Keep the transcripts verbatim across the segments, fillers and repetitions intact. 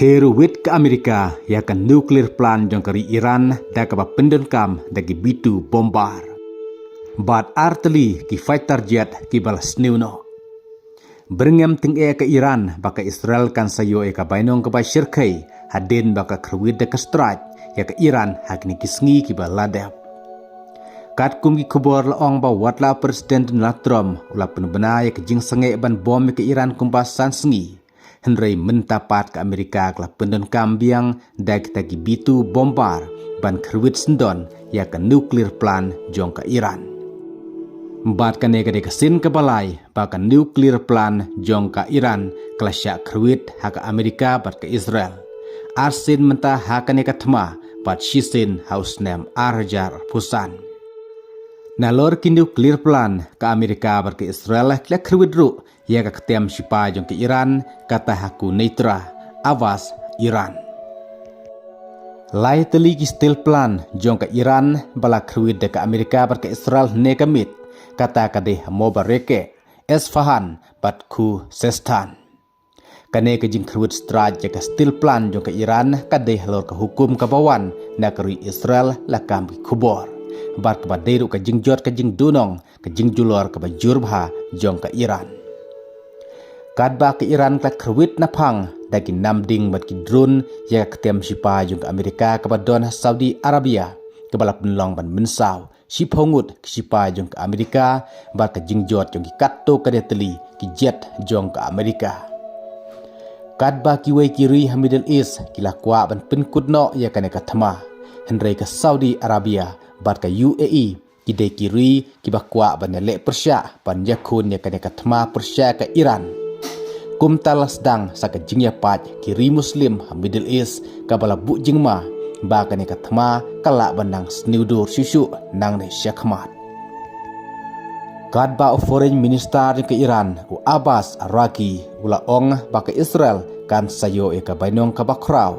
Te ruh wit ka Amerika ïa ka nuclear plant jong ka ri Iran da kaba pyndonkam da ki B two bomber bad artylli ki fighter jet kiba la sniew noh. Byrngem tyngeh ka Iran ba ka Israel kan sa ïoh ïa ka bainong kaba shyrkhei hadien ba ka kyrwit da ka strike ïa ka Iran ha kine ki sngi kiba la dep. Katkum ki khubor la ong ba watla President Donald Trump u la pynbna ïa ka jingsangeh ban bom ïa ka Iran kumba san sngi, hynrei mynta pat ka Amerika ka la pyndonkam biang da kita ki B two bomber ban kyrwit syndon ïa ka nuclear plant jong ka Iran. Bad kane ka dei ka sien kaba lai ba ka nuclear plant jong ka Iran ka la shah kyrwit ha ka Amerika bad ka Israel. Ar sien mynta ha kane ka thma bad shisien ha u snem ar hajar arphew san. Nalor ki nuclear plant ka Amerika bad ka Israel ki la kyrwit ruh ïa ka ktien shipai jong ka Iran kata ha Quneitra, Avaz, Iran. Lai tylli ki steel plant jong ka Iran ba la kyrwit da ka Amerika bad ka Israel hynne ka miet, kata ka dei ha Mobareke, Esfahan bad Khuzestan. Kane ka jingkyrwit strike ïa ka steel plant jong ka Iran ka dei halor ka hukum kaba wan na ka ri Israel, la kam ki khubor. Bad kaba dei ruh ka jingjot ka jingdunong ka jingjulor kaba jur bha jong ka Iran. Katba ka Iran ka la kyrwit naphang da ki namding bad ki drone ïa ka ktien shipai jong ka Amerika kaba don ha Saudi Arabia, kaba la pynlong ban mynsaw shiphew ngut ki shipai jong ka Amerika bad ka jingjot jong ki katto katne tylli ki jet jong ka Amerika. Katba kiwei ki ri ha Middle East ki la kwah ban pynkut noh ïa kane ka thma, hynrei ka Saudi Arabia bad ka U A E ki dei ki ri kiba kwah ban ïaleh pyrshah ban ïakhun ïa kane ka thma pyrshah ka Iran. Kumta la sdang sa ka jingïapait ki ri Muslim ha Middle East kaba la buh jingma ba kane ka thma ka lah ban nang sniew dur shuh shuh nangne shakhmat. Katba u Foreign Minister jong ka Iran, u Abbas Araghchi, u la ong ba ka Israel kan sa ïoh ïa ka bainong kaba khraw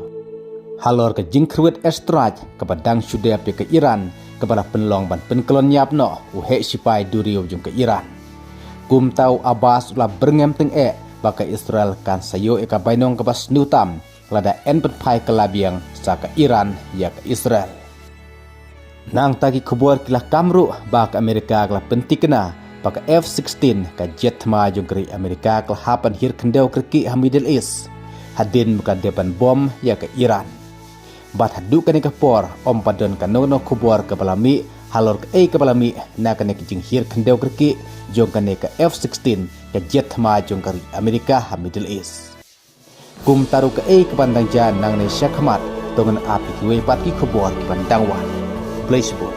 halor ka jingkyrwit airstrike kaba dang shu dep ïa ka Iran, kaba la pynlong ban pynkyllon ïap noh u heh shipai duriaw jong ka Iran. Kumta u Abbas u la byrngem tyngeh ba ka Israel kan sa ïoh ïa ka bainong kaba sniew tam lada yn pynphai kylla biang sa ka Iran ïa ka Israel. Nangta ki khubor ki la kam ruh ba ka Amerika ka la pyntikna ba ka F sixteen, ka jet thma jong ka ri Amerika, ka la hap ban hiar khyndew kyrkieh ha Middle East hadien ba ka dep ban bom ïa ka Iran. Bad haduh kane ka por ym pat don kano kano khubor kaba la mih halor kaei kaba la mih na kane ka jinghiar khyndew kyrkieh jong kane ka F sixteen, ka jet thma jong ka ri Amerika ha Middle East. Kumta ruh kaei kaban dang jia nangne shakhmat, to ngin ap ïa kiwei pat ki khubor kiban dang wan. Khublei shibun.